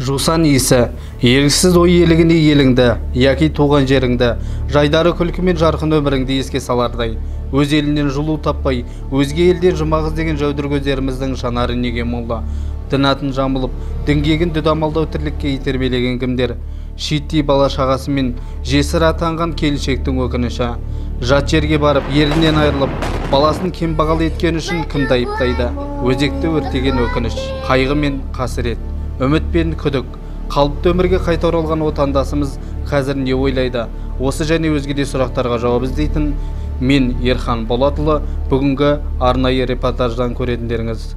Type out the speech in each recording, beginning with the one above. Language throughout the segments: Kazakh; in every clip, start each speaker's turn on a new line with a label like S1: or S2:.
S1: Жусан иісі, еріксіз ой елігіне еліңді, яки туған жеріңді, жайдары күлкімен жарқын өміріңді еске салардай. Өз елінен жылу таппай, өзге елден жұмақ іздеген жәудір көздеріміздің жанары неге мұңлы? Дін атын жамылып, діңгегін дүдамалдау тірлікке итермелеген кімдер? Шиеттей бала шағасымен жесір атанған келіншектің өкініші. Жат жерге барып, ерінен айырылып, баласын кембағал еткен үшін кімді айыптайды? Өзекті өртеген өкініш, қайғы мен қасірет, үміт пен күдік. Қалыпты өмірге қайта оралған отандасымыз қазір не ойлайды? Осы және өзге де сұрақтарға жауап іздейтін мен, Ерхан Болатұлы, бүгінгі арнайы репортаждан көретіндеріңіз.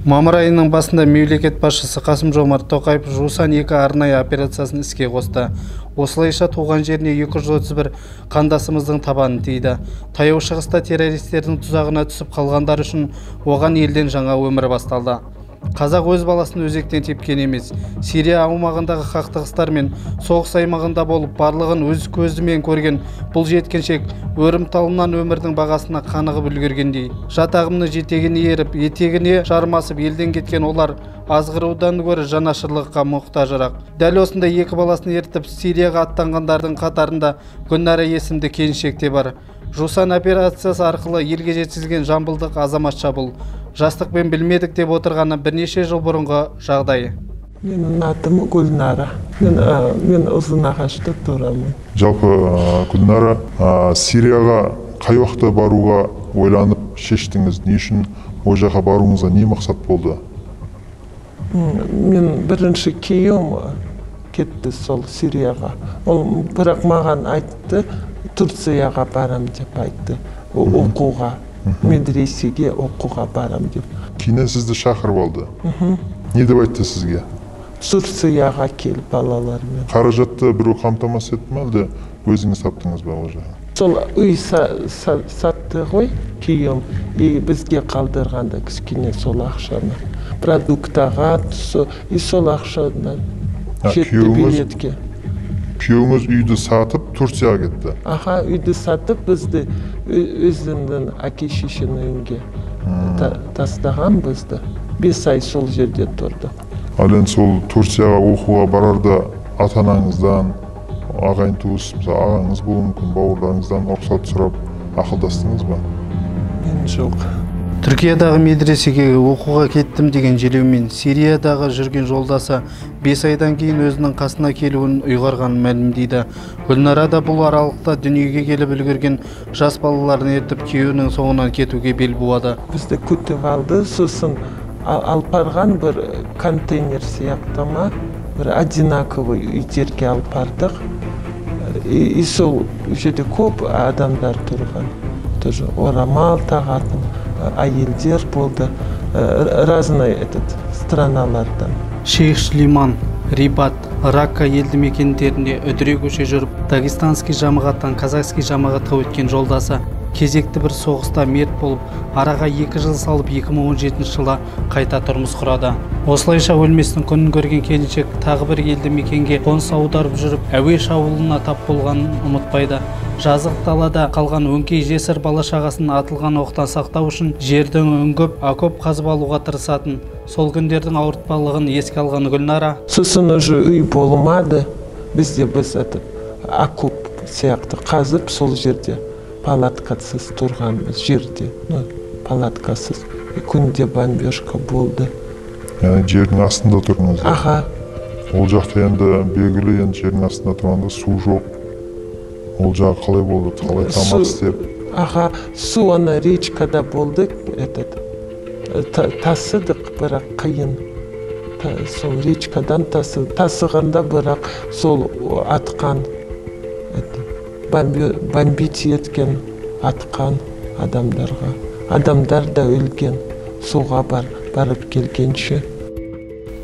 S1: Мамыр айының басында мемлекет басшысы Қасым-Жомарт Тоқаев Жусан 2 арнайы операциясын іске қосты. Осылайша туған жеріне 231 қандасымыздың табаны тиді. Таяу Шығыста террористердің тұзағына түсіп қалғандар үшін оған елден жаңа өмір басталды. Қазақ өз баласын өзектен тепкен емес. Сирия аумағындағы қақтығыстар мен соғыс аймағында болып, барлығын өз көзімен көрген бұл жеткіншек өрім талынан өмірдің бағасына қанығып үлгергендей. Жат ағымны жетегіне еріп, етегіне жармасып елден кеткен олар азғырудан гөрі жанашырлыққа мұқтажырақ. Дәл осындай екі баласын ертіп Сирияға аттанғандардың қатарында Гүлнара есімді келіншек те бар. Жусан операциясы арқылы елге жеткізілген жамбылдық азаматша бұл. Жастықпен білмедік деп отырғаны бірнеше жыл бұрынғы жағдайы.
S2: Менің атым Гүлнара. Мен Ұзынағашта тұрамын.
S3: Жалпы Гүлнара, Сирияға қай уақытта баруға ойланып шештіңіз? Не үшін ол жаққа баруыңызға не мақсат болды?
S2: Мен бірінші күйеуім кетті сол Сирияға. Ол бірақ маған айтты, Турцияға барам деп айтты, оқуға. Медресеге оқуға барам деп.
S3: Кейіннен сізді шақырып алды. Не деп айтты сізге?
S2: Турцияға кел балалармен.
S3: Қаражатты біреу қамтамасыз етті ме, әлде өзіңіз таптыңыз ба ол жаққа?
S2: Сол үй сатты ғой күйеуім, и бізге қалдырғанда кішкене сол ақшаны. Продуктаға, и сол ақшаны жетті билетке.
S3: Күйеуіңіз үйді сатып Турцияға кетті.
S2: Аха, үйді сатып бізді өзінің әке шешенің үйіне тастаған бізді. 5 ай сол жерде тұрды.
S3: Ал енді сол Турцияға оқуға барарда ата-анаңыздан, ағайын туыс, мысалы ағаңыз болуы мүмкін, бауырларыңыздан рұқсат сұрап ақылдастыңыз ба?
S2: Мен жоқ.
S1: Түркиядағы медресеге оқуға кеттім деген желеумен Сириядағы жүрген жолдасы 5 айдан кейін өзінің қасына келуін ұйғарғанын мәлімдейді. Гүлнара да бұл аралықта дүниеге келіп үлгерген жас балаларын ертіп күйеуінің соңынан кетуге бел буады.
S2: Бізді күтіп алды, сосын алып барған бір контейнер сияқты ма, бір одинаковый үйдерге алып бардық. И сол жерде көп адамдар тұрған, тоже орамал тағатын әйелдер болды, разный этот страналардан.
S1: Шейх Шлиман, Рибат, Ракка елді мекендеріне үдіре көше жүріп, дагестанский жамағаттан казахский жамағатқа өткен жолдасы кезекті бір соғыста мерт болып, араға 2 жыл салып 2017 жылы қайта тұрмыс құрады. Осылайша өлместің күнін көрген келіншек тағы бір елді мекенге қоныс аударып жүріп, әуе шабуылына тап болғанын ұмытпайды. Жазық далада қалған өңкей жесір бала шағасын атылған оқтан сақтау үшін жерді үңгіп, окоп қазып алуға тырысатын. Сол күндердің ауыртпалығын еске алған Гүлнара.
S2: Сосын уже үй болмады, бізде біз окоп сияқты қазып сол жерде палаткасыз тұрғанбыз, жерде, палаткасыз. Күнде бомбежка болды.
S3: Яғни жердің астында тұрдыңыз?
S2: Аха.
S3: Ол жақта енді белгілі, енді жердің астында тұрғанда су жоқ. Ол жағы қалай болды? Қалай тамақ істеп?
S2: Аха, су ана речкада болды, этот, тасыдық, бірақ қиын. Сол речкадан тасығанда бірақ сол атқан, бомбить еткен, атқан адамдарға. Адамдар да өлген, суға барып келгенше.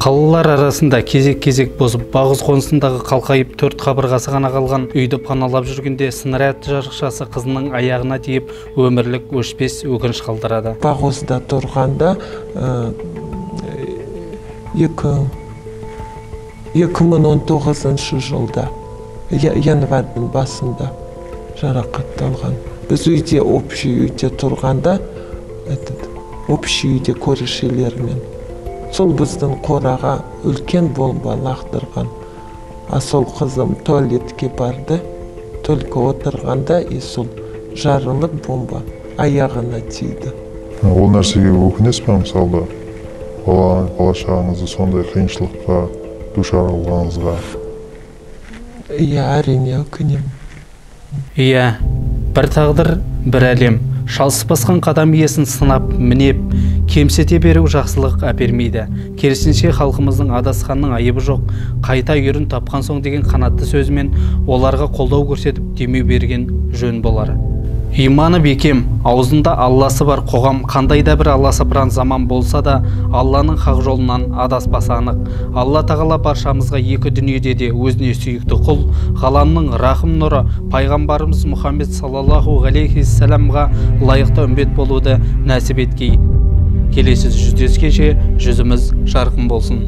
S1: Қалалар арасында кезек-кезек бозып, Бағыз қонысындағы қалқайып 4 қабырғасы ғана қалған үйді паналап жүргенде снаряд жарықшасы қызының аяғына тиіп, өмірлік өшпес өкініш қалдырады.
S2: Бағызда тұрғанда 2019 жылда январьдың басында жарақатталған. Біз үйде, общий үйде тұрғанда, общий үйде көршілермен. Сол біздің қораға үлкен бомба лақтырған. А сол қызым туалетке барды, только отырғанда, и сол жарылып бомба аяғына тиді.
S3: Ол нәрсеге өкінесіз бе, мысалы, бала шағаңызды сондай қиыншылыққа душар қылғаныңызға?
S2: Иә, әрине өкінемін.
S1: Иә, бір тағдыр, бір әлем. Шалыс басқан қадам иесін сынап, мінеп, кемсете беру жақсылық әпермейді. Керісінше халқымыздың адасқанның айыбы жоқ, қайта үйірін тапқан соң деген қанатты сөзімен оларға қолдау көрсетіп демеу берген жөн болар. Иманы бекем, аузында Алласы бар қоғам қандай да бір аласапыран заман болса да Алланың хақ жолынан адаспасы анық. Алла тағала баршамызға екі дүниеде де өзіне сүйікті құл, ғаламның рахым нұры пайғамбарымыз Мұхаммед саллаллаху алейхиссаламға лайықты үмбет болуды нәсіп еткей. Келесі жүздескенше жүзіміз жарқын болсын.